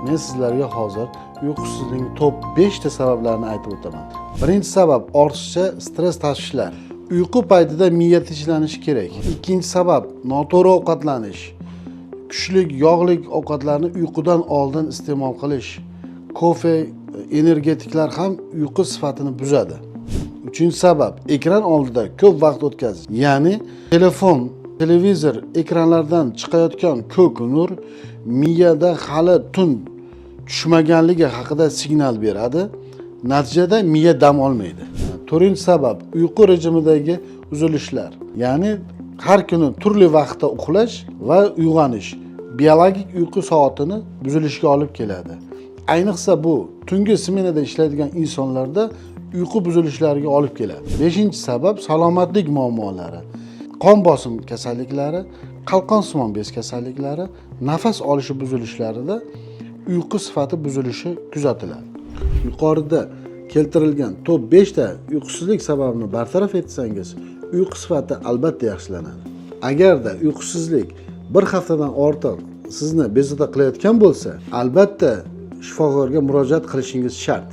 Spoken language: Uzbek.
Men sizlarga hozir uyqusizlikning top 5 ta sabablarini aytib o'taman. Birinchi sabab: ortiqcha stress, tashvishlar. Uyqu paytida miya tinchlanishi kerak. Ikkinchi sabab: noto'g'ri ovqatlanish. Kuchli yog'li ovqatlarni uyqudan oldin iste'mol qilish. Kofe, energetiklar ham uyqu sifatini buzadi. Uchinchi sabab: ekran oldida ko'p vaqt o'tkazish. Ya'ni telefon, televizor ekranlaridan chiqayotgan ko'k nur miyada hali tun tushmaganligi haqida signal beradi. Natijada miya dam olmaydi. To'rtinchi sabab: uyqu rejimidagi uzilishlar. Ya'ni har kuni turli vaqtda uxlash va uyg'onish biologik uyqu soatini buzilishiga olib keladi. Ayniqsa bu tungi smenada ishlaydigan insonlarda uyqu buzilishlariga olib keladi. Beshinchi sabab: salomatlik muammolari. Qon bosim kasalliklari, qalqonsimon bez kasalliklari, nafas olishi buzilishlarida uyqu sifati buzilishi kuzatiladi. Yuqorida keltirilgan top 5 ta uyqusizlik sababini bartaraf etsangiz, uyqu sifati albatta yaxshilanadi. Agarda uyqusizlik bir haftadan ortiq sizni bezovta qilayotgan bo'lsa, albatta shifokorga murojaat qilishingiz shart.